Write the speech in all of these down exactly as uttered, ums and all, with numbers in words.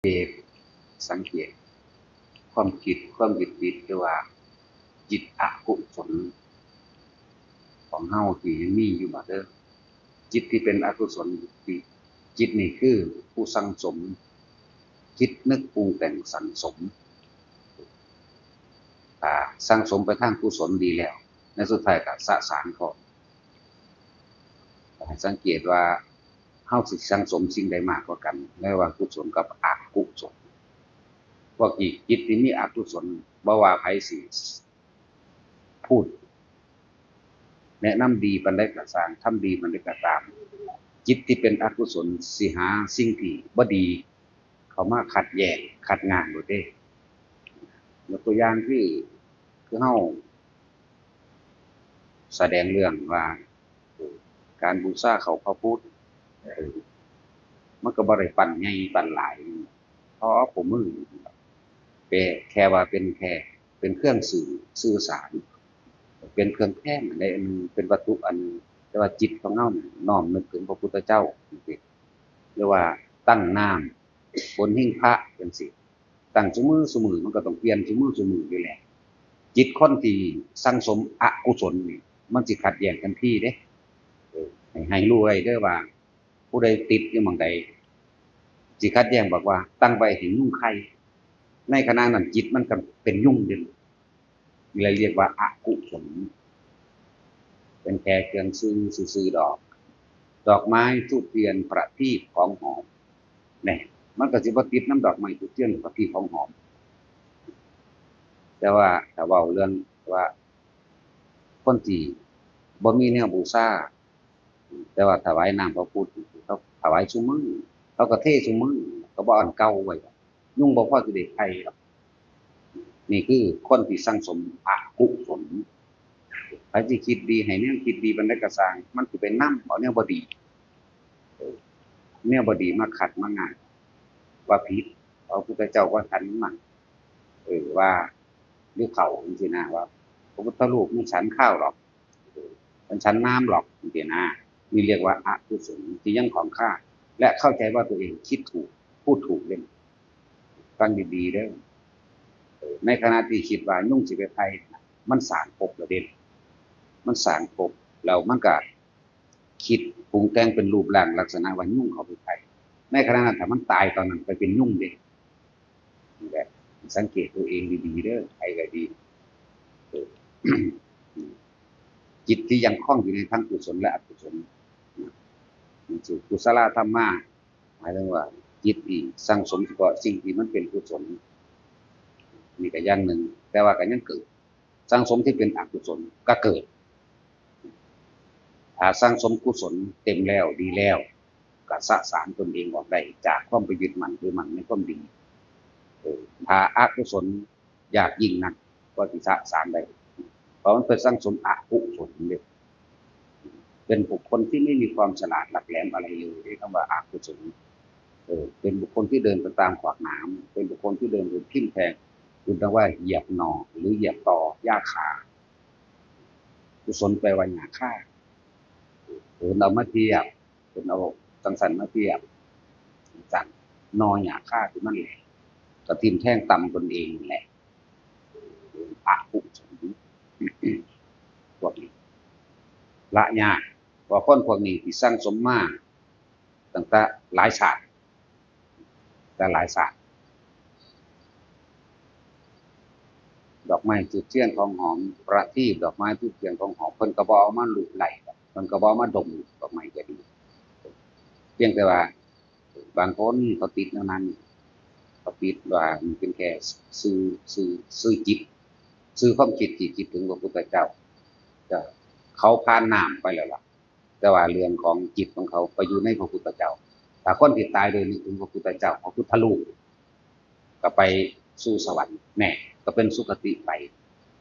เกตสังเกต ความคิด ความยึดติด หรือว่าจิตอกุศลของเฮาที่ยังมีอยู่บ่เด้อ จิตที่เป็นอกุศล จิตนี่คือผู้สั่งสม คิดนึกปรุงแต่งสั่งสม อ่า สั่งสมไปทางกุศลดีแล้ว ในสุดท้ายก็สะสางพร้อม ให้สังเกตว่าเฮาสิสั่งสมสิ่งใดมากกว่ากัน ระหว่างกุศลกับอกุศล พวกจิตที่มีอกุศล บ่ว่าไผสิพูด แนะนำดีปานใดก็ซ่าง ทำดีปานใดก็ตาม จิตที่เป็นอกุศลสิหาสิ่งที่บ่ดีเข้ามาขัดแย้ง ขัดง้างโลดเด้ ยกตัวอย่างคือ คือเฮาแสดงเรื่องว่า การบูชาข้าวพระพุทธ เออ มันก็บ่ได้ปั้นใหญ่ปั้นหลาย พอเอาข้อมือ แปะ แค่ว่าเป็นแค่ เป็นเครื่องสื่อ สื่อสาร เป็นเครื่องแทนอันใดอันหนึ่ง เป็นวัตถุอันหนึ่ง แต่ว่าจิตของเฮานี่น้อมนึกถึงพระพุทธเจ้าจังซี้ หรือว่าตั้งน้ำบนหิ้งพระจังซี้ ตั้งซุมื้อซุมื้อ มันก็ต้องเปลี่ยนซุมื้อซุมื้ออยู่แล้ว จิตคนที่สั่งสมอกุศลนี่ มันสิขัดแย้งทันทีเด้ เออ ให้ ให้รู้ไว้เด้อว่า ผู้ใดติดอยู่หม่องใด สิขัดแย้งบอกว่าตั้งไว้ให้ยุงไข่ ในขณะนั้นจิตมันก็เป็นยุงเด้ นี่แหละเรียกว่าอกุศล เป็นแค่เครื่องซื่อ ซื่อๆ ดอก ดอกไม้ ธูปเทียน ประทีป ของหอม แหน่ มันก็สิบ่ติดนำดอกไม้ ธูปเทียน ประทีป ของหอม แต่ว่าถ้าเว้าเรื่องว่า คนที่บ่มีแนวบูชา แต่ว่าถวายน้ำพระพุทธ เขาถวายซุมื้อ เขาก็เทซุมื้อ ก็บ่อันเก่าไว้ ยุงบ่พอสิได้ไข่ดอก นี่คือคนที่สั่งสมอกุศล ไผสิคิดดี ให้แนวคิดดีปานใดก็ซ่าง มันสิไปนำเอาแนวบ่ดี เออ แนวบ่ดีมาขัดมาง้าง ว่าผิด พระพุทธเจ้าว่าฉันมัน เออ ว่า หรือเขาจังซี้นะ ว่าพระพุทธรูปมันฉันข้าวหรอก เออ มันฉันน้ำหรอกจังซี้นะ นี่เรียกว่าอกุศลที่ยังของข้า และเข้าใจว่าตัวเองคิดถูก พูดถูกเด้ ฟังดีๆ เด้อ เออ ในขณะที่คิดว่ายุงสิไปไข่ มันสร้างภพแล้วเด้ มันสร้างภพแล้วมันก็คิดปรุงแต่งเป็นรูปร่างลักษณะว่ายุงเข้าไปไข่ ในขณะนั้นถ้ามันตายตอนนั้นไปเป็นยุงเด้ นี่แหละ สังเกตตัวเองดีๆ เด้อ ไผก็ดี เออ จิตที่ยังคล่องอยู่ในทั้งกุศลและอกุศล นะ มันคือกุศลธรรมา หมายถึงว่าจิตที่สั่งสมเฉพาะสิ่งที่มันเป็นกุศล นี่ก็อย่างหนึ่ง แต่ว่าก็ยังเกิด สั่งสมที่เป็นอกุศลก็เกิด ถ้าสั่งสมกุศลเต็มแล้วดีแล้ว ก็สะสางตนเองออกได้จากความไปยึดมั่นถือมั่นในความดี เออ ถ้าอกุศลยากยิ่งนักกว่าสิสะสางได้ เพราะมันเป็นสั่งสมอกุศลเด้ เป็นบุคคลที่ไม่มีความฉลาดหลักแหลมอะไรเลย เรียกว่าอกุศล เออ เป็นบุคคลที่เดินไปตามขวากหนาม เป็นบุคคลที่เดินเป็นทิ่มแทง คือแปลว่าเหยียบหน่อหรือเหยียบตอหญ้าคา กุศลแปลว่าหญ้าคา เออ เอามาเทียบ เพิ่นเอาจังซั่นมาเทียบ จังหน่อหญ้าคาที่มันแหลม ก็ทิ่มแทงตำตนเองนั่นแหละ อกุศล พวกนี้ ละยาก เพราะคนพวกนี้ที่สั่งสมมาตั้งแต่หลายชาติ แต่หลายชาติ ดอกไม้ธูปเทียนของหอม ประทีป ดอกไม้ธูปเทียนของหอม เพิ่นก็บ่เอามาลูบไล้ดอก เพิ่นก็บ่เอามาดมดอกไม้ก็ดี เพียงแต่ว่าบางคนเขาติดแนวนั้น เขาติดว่ามันเป็นแค่สื่อ สื่อ สื่อจิต สื่อความคิดที่คิดถึงพระพุทธเจ้า ก็เขาผ่านน้ำไปแล้วล่ะ แต่ว่าเรื่องของจิตของเขาไปอยู่ในพระพุทธเจ้า ถ้าคนที่ตายโดยนึกถึงพระพุทธเจ้า พระพุทธรูป ก็ไปสู่สวรรค์แน่ ก็เป็นสุคติไป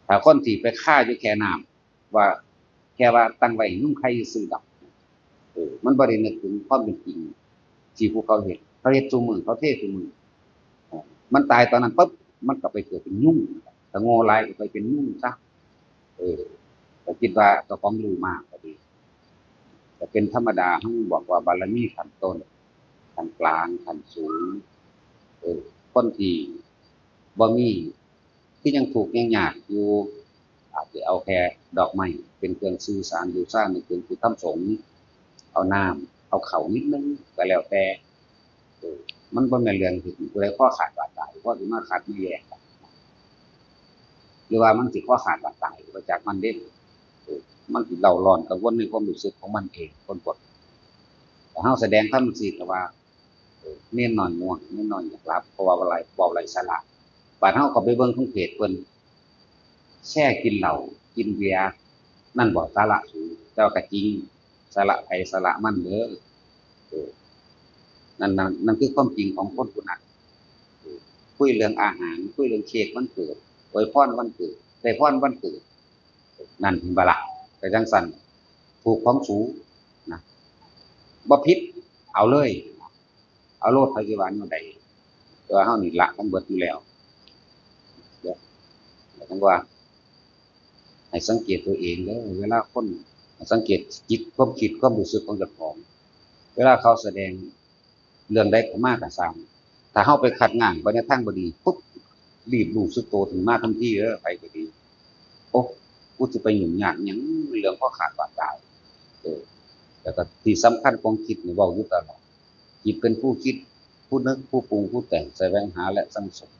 ถ้าคนที่ไปคาอยู่แค่น้ำ ว่าแค่ว่าตั้งไว้ให้ยุงไข่ซื่อดอก เออ มันบ่ได้นึกถึงความเป็นจริงที่ผู้เขาเฮ็ด เขาเฮ็ดซุมื้อ เขาเทซุมื้อ เออ มันตายตอนนั้นปุ๊บ มันก็ไปเกิดเป็นยุง ถ้าโง่หลายก็ไปเป็นยุงซะ เออ ก็คิดว่าเจ้าของรู้มากก็ดี ก็เป็นธรรมดา เฮาบอกว่าบารมีขั้นต้น ขั้นกลาง ขั้นสูง เออ คนที่บ่มี ที่ยังทุกข์ยังยากอยู่ อาจจะเอาแค่ดอกไม้เป็นเครื่องสื่อสาร บูชาในเครื่องพุทธธรรมสงฆ์ เอาน้ำเอาข้าวนิดนึงก็แล้วแต่ เออ มันบ่แม่นเรื่องที่ผู้ใดคอขาดบาดตาย เพราะสิมาขาดมาแย่งกัน หรือว่ามันสิคอขาดบาดตาย บ่จักมันเด้ เออ มันสิเร่าร้อนกังวลในความรู้สึกของมันเอง คนพวกนี้ แต่เฮาแสดงธรรมจั่งซี้ก็ว่า เออ เณรน้อยง่วง เณรน้อยอยากหลับ เพราะว่าเว้าไร้ เว้าไร้สาระ บาดเฮาก็ไปเบิ่งของเพจเพิ่น แซ่กินเหล้า กินเบียร์ นั่นบ่สาระสูง แต่ว่าก็จริง สาระไผสาระมันเด้อ เออ นั่น นั่น นั่นคือความจริงของคนผู้นั้น เออ คุยเรื่องอาหาร คุยเรื่องเค้กวันเกิด อวยพรวันเกิด ได้พรวันเกิด นั่นเห็นบ่ล่ะ ก็จั่งซั้น ถูกของสูงนะ บ่ผิด เอาเลย เอาโลด ไผสิว่าแนวใด แต่ว่าเฮานี่ละทั้งเบิดอยู่แล้ว เดี๋ยว จั่งว่า ให้สังเกตตัวเองเด้อ เวลาคน ให้สังเกตจิต ความคิด ความรู้สึกของเจ้าของ เวลาเขาแสดงเรื่องใดเข้ามาก็ซ่าง ถ้าเฮาไปคัดง้างไปในทางบ่ดีปุ๊บ รีบรู้สึกตัวขึ้นมาทันทีเด้อ ไผก็ดี โอ้ กูสิไปยุ่งยากหยังเรื่องคอขาดบาดตาย เออ แล้วก็ที่สำคัญของจิตนี่เว้าอยู่ตลอด จิตเป็นผู้คิด ผู้นึก ผู้ปรุง ผู้แต่ง แสวงหาและสั่งสม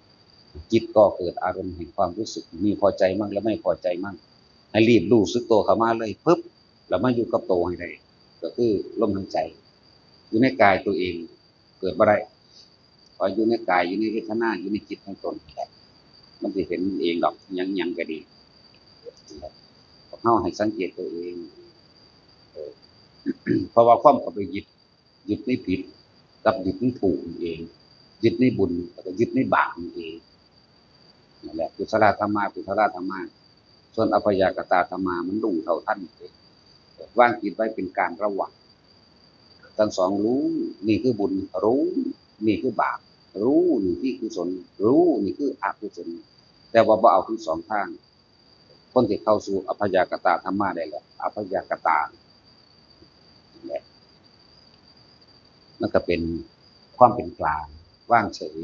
จิตก่อเกิดอารมณ์แห่งความรู้สึก มีพอใจมั่งและไม่พอใจมั่ง ให้รีบรู้สึกตัวเข้ามาเลยปุ๊บ แล้วมาอยู่กับตัวให้ได้ ก็คือลมหายใจ อยู่ในกายตัวเอง เกิดบ่ได้ ขออยู่ในกาย อยู่ในเวทนา อยู่ในจิตของตน มันสิเห็นเองดอก หยังๆ ก็ดี พวกเฮาให้สังเกตตัวเอง เออ เพราะว่าความเข้าไปยึด ยึดในผิด กับยึดในถูกนั่นเอง ยึดในบุญ แล้วก็ยึดในบาปนั่นเอง นั่นแหละ กุศลธรรมา อกุศลธรรมา ส่วนอัพยากตาธรรมา มันรู้เท่าทันเอง วางจิตไว้เป็นกลางระหว่าง ทั้งสองรู้ นี่คือบุญ รู้ นี่คือบาป รู้ นี่คือกุศล รู้ นี่คืออกุศล แต่ว่าบ่เอาทั้งสองทาง คนที่เข้าสู่อัพยากตาธรรมาได้แล้ว อัพยากตา นั่นแหละ มันก็เป็นความเป็นกลาง วางเฉย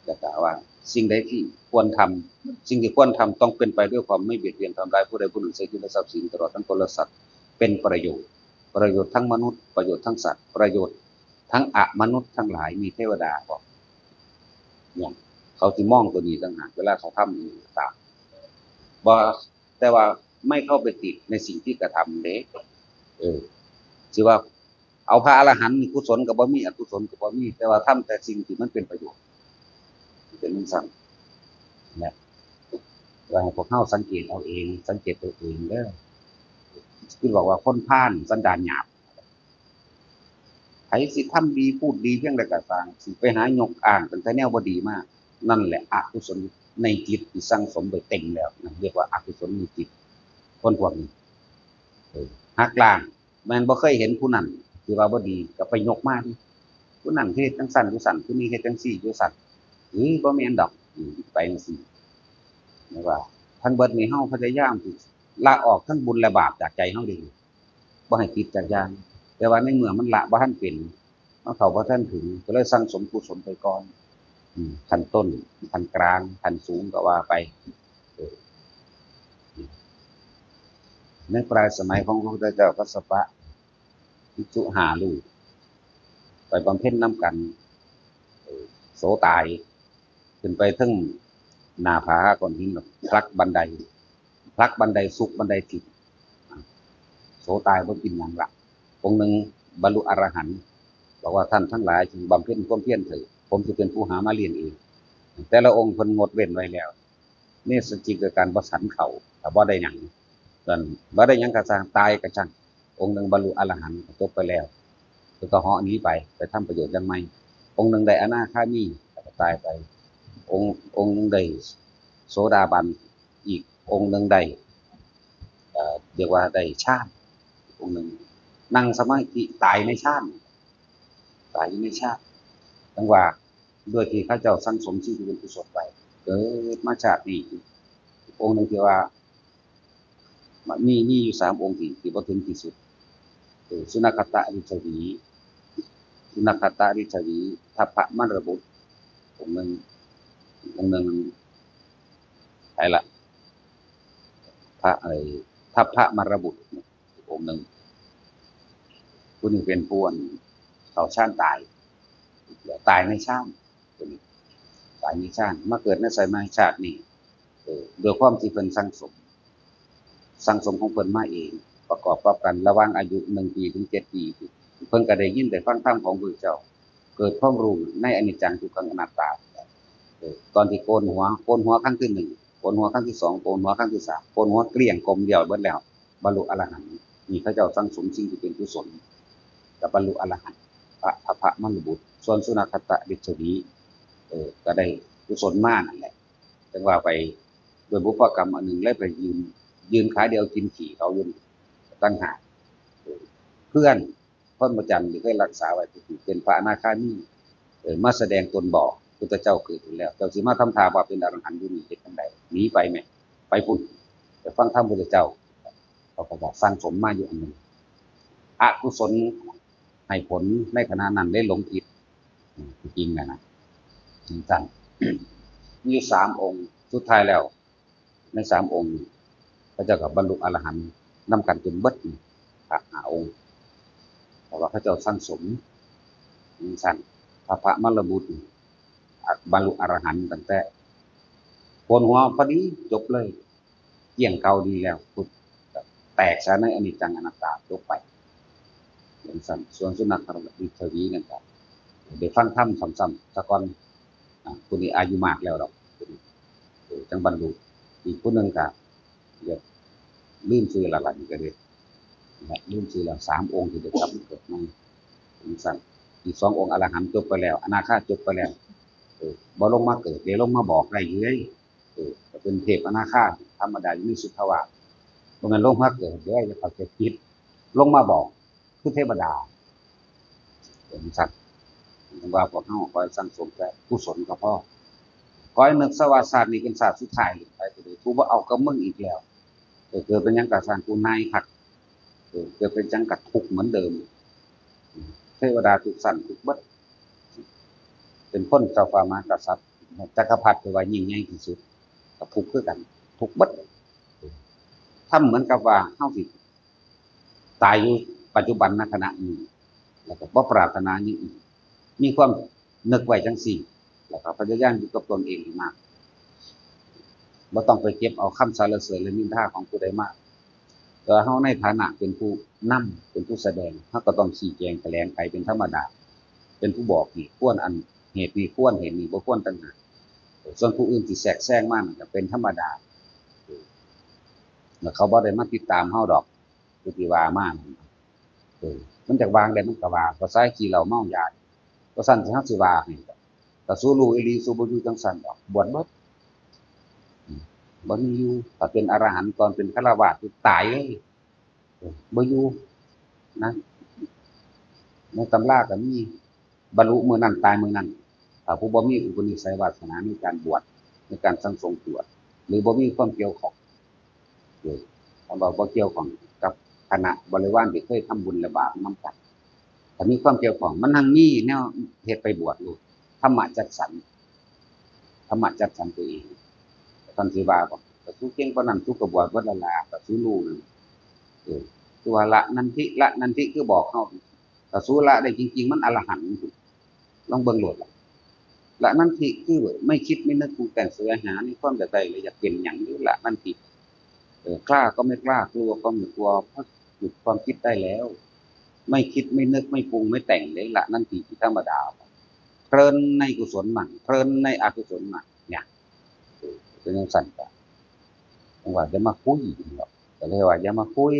แล้วก็ว่าสิ่งใดที่ควรทำ สิ่งที่ควรทำต้องเป็นไปด้วยความไม่เบียดเบียนทำร้ายผู้ใดผู้หนึ่ง เสียชีวิตและทรัพย์สินตลอดทั้งคนและสัตว์ เป็นประโยชน์ ประโยชน์ทั้งมนุษย์ ประโยชน์ทั้งสัตว์ ประโยชน์ทั้งอมนุษย์ทั้งหลาย มีเทวดาบอก เนี่ย เขาสิมองตัวนี้ต่างหาก เวลาเขาทำอีหยังก็ตาม บ่ แต่ว่าไม่เข้าไปติดในสิ่งที่กระทำเด้ เออ สิว่าเอาพระอรหันต์นี่กุศลก็บ่มี อกุศลก็บ่มี แต่ว่าทำแต่สิ่งที่มันเป็นประโยชน์ เป็นจั่งซั้น นะ ว่าให้พวกเฮาสังเกตเอาเอง สังเกตตัวเองเด้อ คือบอกว่าคนพาลสันดานหยาบ ไผสิทำดีพูดดีเพียงใดก็ตาม สิไปหายกอ้างตั้งแต่แนวบ่ดีมา นั่นแหละอกุศลในจิตที่สั่งสมไว้เต็มแล้ว นั่นเรียกว่าอกุศลในจิต คนพวกนี้ เออ หักล้าง แม่นบ่เคยเห็นผู้นั้นที่ว่าบ่ดี ก็ไปยกมาดิ ผู้นั้นเฮ็ดจั่งซั้นอยู่ซั้น ผู้นี้เฮ็ดจั่งซี่อยู่ซั้น เอ้ย บ่แม่นดอก อืม ไปจั่งซี้ เรียกว่า ทั้งเบิดนี้เฮาพยายามที่ละออกทั้งบุญและบาปจากใจเฮาเด้ บ่ให้ติดจักอย่าง แต่ว่าในเมื่อมันละบ่ทันเป็น มันเข้าบ่ทันถึง ก็เลยสั่งสมกุศลไปก่อน อืม ขั้นต้น ขั้นกลาง ขั้นสูงก็ว่าไป เออ ในปลายสมัยของพระพุทธเจ้ากัสสปะ ภิกษุห้ารูป ไปบำเพ็ญนำกัน เออ โสตาย ขึ้นไปเทิงหน้าผาก้อนหิน ผลักบันได ผลักบันไดสุขบันไดทิพย์ โสตายบ่กินหยังละ องค์หนึ่งบรรลุอรหันต์ บอกว่า ท่านทั้งหลายจงบำเพ็ญความเพียรเถิด ผมจะเป็นผู้หามาเลี้ยงเอง แต่ละองค์เพิ่นงดเว้นไว้แล้ว เนสจิกคือการบ่ฉันข้าว ถ้าบ่ได้หยัง ส่วนบ่ได้หยังก็ซ่าง ตายก็ซ่าง องค์หนึ่งบรรลุอรหันต์ จบไปแล้ว แล้วก็เหาะหนีไป ไปทำประโยชน์อย่างใหม่ องค์หนึ่งได้อนาคามี แล้วก็ตายไป องค์ องค์หนึ่งได้โสดาบัน อีกองค์หนึ่งได้ เอ่อ เรียกว่าได้ฌาน องค์หนึ่งนั่งสมาธิ ตายในฌาน ตายอยู่ในฌาน จั่งว่า ด้วยที่เขาเจ้าสั่งสมสิ่งที่เป็นกุศลไว้ เกิดมาชาตินี้ องค์หนึ่งที่ว่า มี มีอยู่สามองค์ที่ ที่บ่ถึงที่สุด เออ สุนัขตะลิชวี สุนัขตะลิชวี ทัพพะมรบุตร องค์หนึ่ง องค์หนึ่ง ใครละ พระไอ้ทัพพระมารบุตร องค์หนึ่ง ผู้นี้เป็นผู้อันเขาฌานตาย ตายในฌาน ตายในฌาน มาเกิดในสมัยชาตินี้ เออ ด้วยความที่เพิ่นสั่งสม สั่งสมของเพิ่นมาเอง ประกอบกับกันระหว่างอายุหนึ่งปีถึงเจ็ดปี เพิ่นก็ได้ยินได้ฟังธรรมของพระพุทธเจ้า เกิดความรู้ในอนิจจังทุกขังอนัตตา เออ ตอนที่โกนหัว โกนหัวครั้งที่หนึ่ง โกนหัวครั้งที่สอง โกนหัวครั้งที่สาม โกนหัวเกลี้ยงกลมเดียวเบิดแล้ว บรรลุอรหันต์ นี่เขาเจ้าสั่งสมสิ่งที่เป็นกุศล กับบรรลุอรหันต์ พระทัพพระมารบุตร ส่วนสุนัขตะลิชวี เออ ก็ได้กุศลมานั่นแหละ จังว่าไปด้วยบุพกรรมอันหนึ่ง แล้วไปยืน ยืนขาเดียวกินขี้เขาอยู่ต่างหาก เออ เพื่อนพรหมจรรย์ที่เคยรักษาไว้ ก็คือเป็นพระอนาคามี เออ มาแสดงตนบอก พุทธเจ้าเกิดขึ้นแล้ว เจ้าสิมาทำท่าว่าเป็นอรหันต์อยู่นี่เฮ็ดจั่งใด หนีไปแหม ไปพุ้น ไปฟังธรรมพุทธเจ้า เขาก็บอกสั่งสมมาอยู่อันหนึ่ง อกุศลให้ผลในขณะนั้นเลยหลงผิด อืม จริงนะนะ จริงจัง มีอยู่สามองค์ สุดท้ายแล้ว ในสามองค์นี้ เขาเจ้าก็บรรลุอรหันต์นำกันจนเบิดนี่ พระห้าองค์ เพราะว่าเขาเจ้าสั่งสม สั่ง พระพระมารบุตรนี่ อ่ะ บรรลุอรหันต์ตั้งแต่โกนหัวพอดีจบเลย เกลี้ยงเกลาดีแล้ว ปุ๊บ แตกฉานในอนิจจังอนัตตาจบไป อย่างซั่น ส่วนสุนัขลิชวีนั่นก็ได้ฟังธรรมซ้ำๆ ซะก่อน อ่า ผู้นี้อายุมากแล้วดอก ผู้นี้ เออ จังบรรลุ อีกผู้หนึ่งก็เรียกลืมชื่อและล่ะ นี่ก็เรียก นะ ลืมชื่อแล้ว สามองค์ที่ได้กลับมาเกิดใหม่ อย่างซั่น อีกสององค์อรหันต์จบไปแล้ว อนาคาจบไปแล้ว เออ บ่ลงมาเกิด เดี๋ยวลงมาบอกได้อยู่เด้ เออ ก็เป็นเทพอนาคาธรรมดาอยู่ในสุทธาวาส บ่แม่นลงมาเกิดเด้อ อย่าเข้าใจผิด ลงมาบอก คือเทวดา เป็นสัตว์ ว่าพวกเฮาขอให้สั่งสมแต่กุศลก็พอ ขอให้นึกซะว่าชาตินี้เป็นชาติสุดท้ายเลย ไปก็เลย กูบ่เอากับมึงอีกแล้ว เออ เกิดเป็นหยังก็ช่าง กูหน่ายคัก เออ เกิดเป็นหยังก็ทุกข์เหมือนเดิม เทวดาทุกชั้นทุกข์เบิด เป็นคนเจ้าฟ้ามหากษัตริย์ จักรพรรดิที่ว่ายิ่งใหญ่ที่สุด ก็ทุกข์คือกัน ทุกข์เบิด ทำเหมือนกับว่าเฮาสิตายอยู่ปัจจุบัน ณ ขณะนี้ แล้วก็บ่ปรารถนาอย่างอื่น มีความนึกไว้จังซี่ แล้วก็พยายามอยู่กับตนเองให้มาก บ่ต้องไปเก็บเอาคำสรรเสริญและนินทาของผู้ใดมา แต่เฮาในฐานะเป็นผู้นำ เป็นผู้แสดง เฮาก็ต้องชี้แจงแถลงไขเป็นธรรมดา เป็นผู้บอกเหตุควร อันเหตุนี้ควร เหตุนี้บ่ควรต่างหาก ส่วนผู้อื่นสิแทรกแซงมานั่นก็เป็นธรรมดา แล้วเขาบ่ได้มาติดตามเฮาดอก ผู้ที่ว่ามานั่น เออ มันจักว่าจั่งใดมันก็ว่า ภาษาขี้เหล้าเมายา เพราะฉะนั้นเฮาสิว่าให้ ถ้าสูรู้อีหลี สูบ่อยู่จังซั่นดอก บวชเบิด อืม บ่มีอยู่ ถ้าเป็นอรหันต์ ตอนเป็นฆราวาสนี่ตายเลย เออ บ่อยู่นะ ในตำราก็มี บรรลุมื้อนั้นตายมื้อนั้น ถ้าผู้บ่มีอุปนิสัยวาสนาในการบวช ในการสังสงฆ์บวช หรือบ่มีความเกี่ยวข้อง เออ คำว่าบ่เกี่ยวข้องกับคณะบริวารที่เคยทำบุญและบาปนำกัน ถ้ามีความเกี่ยวข้อง มันหังมีแนวเฮ็ดไปบวชโลด ธรรมะจัดสรร ธรรมะจัดสรรตัวเอง ท่านสิว่าบ่ ก็สูเก่งปานนั้น สูก็บวชเบิดแล้วล่ะ ก็สูรู้นั่น เออ คือว่าละนันทิ ละนันทิคือบอกเฮา ถ้าสูละได้จริงๆ มันอรหันต์ ลองเบิ่งโลดล่ะ ละนันทิคือไม่คิดไม่นึกปรุงแต่งแสวงหาในความอยากได้และอยากเป็นหยัง หรือละนันทิ เออ กล้าก็ไม่กล้า กลัวก็ไม่กลัว เพราะหยุดความคิดได้แล้ว ไม่คิดไม่นึกไม่ปรุงไม่แต่งเลย ละนันทิที่ธรรมดา เพลินในกุศลมั่ง เพลินในอกุศลมั่ง เนี่ย เออ เป็นจังซั่นก็ จังว่าอย่ามาคุยเนาะ ก็เลยว่าอย่ามาคุย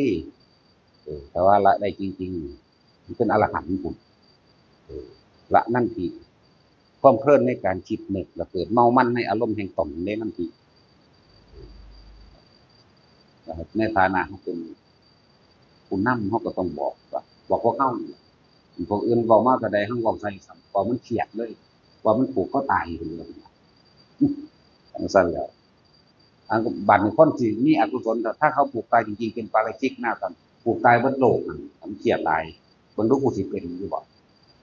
เออ แต่ว่าละได้จริงๆ มันเป็นอรหันต์พุ้น เออ ละนันทิ ความเพลินในการคิดนึก และเกิดเมามันในอารมณ์แห่งตนในนันทิ ในฐานะเฮาเป็นผู้นำ เฮาก็ต้องบอกว่า บอกพวกเฮานี่แหละ พวกอื่นเว้ามาเท่าใด เฮาเว้าใส่ซ้ำ เว้ามันเครียดเลย เว้ามันผูกคอตายไปเลย จังซั่นแหล้ว อันบัดนี้คนที่มีอกุศล ถ้าเขาผูกตายจริงๆ เป็นปาราชิกนะ ท่าน ผูกตายเบิดโลกนั่น มันเครียดหลาย เบิ่งดูกูสิเป็นอยู่บ่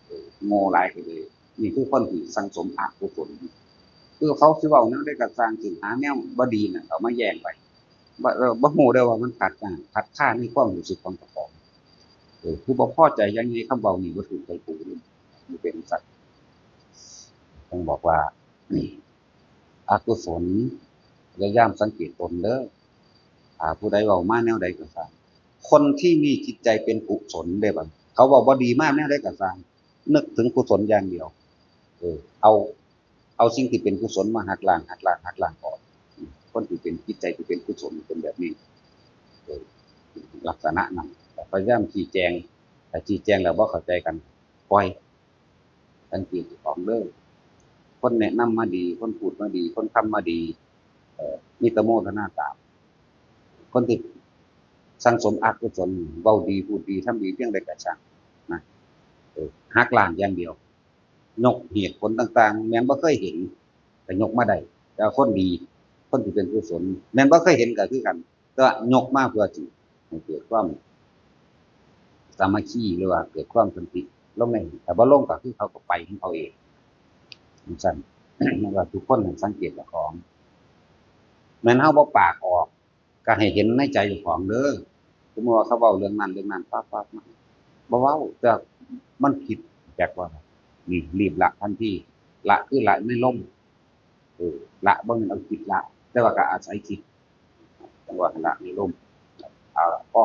เออ โง่หลายก็เลย นี่คือคนที่สั่งสมอกุศล คือเขาสิเว้าแนวใดก็ซ่าง สิหาแนวบ่ดีน่ะเอามาแย้งไป บ่ เอ่อ บ่ฮู้ได้ว่ามันขัดกัน ขัดคาในความรู้สึกของเจ้าของ เออ คือบ่พอใจอย่างนี้ คำเว้านี่บ่ถูกใจกูเลย มันเป็นสัตว์ ต้องบอกว่า อกุศล พยายามสังเกตตนเด้อ อ่า ผู้ใดเว้ามาแนวใดก็ซ่าง คนที่มีจิตใจเป็นกุศลเด้บัด เขาเว้าบ่ดีมาแนวใดก็ซ่าง นึกถึงกุศลอย่างเดียว เออ เอา เอาสิ่งที่เป็นกุศลมาหักล้าง หักล้าง หักล้างออก คนที่เป็นจิตใจที่เป็นกุศลเป็นแบบนี้ เออ ลักษณะนั้น แต่พยายามชี้แจง แต่ชี้แจงแล้วบ่เข้าใจกัน ปล่อย สังเกตเจ้าของเด้อ คนแนะนำมาดี คนพูดมาดี คนทำมาดี เอ่อ มีแต่โมทนาตาม คนที่สั่งสมอกุศล เว้าดี พูดดี ทำดี เพียงใดก็ช่างนะ เออ หักล้างอย่างเดียว ยกเหตุผลต่างๆ แม่นบ่เคยเห็น ก็ยกมาได้ แต่คนดี คนที่เป็นกุศล แม่นบ่เคยเห็นก็คือกัน ก็ยกมาเพื่อสิให้เกิดความสามัคคี หรือว่าเกิดความสันติ ลงใน แต่บ่ลงก็คือเขาก็ไปของเขาเอง จั่งซั้น ว่าทุกคนให้สังเกตเจ้าของ แม่นเฮาบ่ปากออก ก็ให้เห็นในใจเจ้าของเด้อ สมมุติว่าเขาเว้าเรื่องนั้นเรื่องนั้น ปั๊บปั๊บมา บ่เว้า แต่มันผิด จักว่า นี่ รีบละทันที ละคือละในลม เออ ละบ่แม่นเอาจิตละ แต่ว่าก็อาศัยจิต จังหวะละในลม เอาละ พอ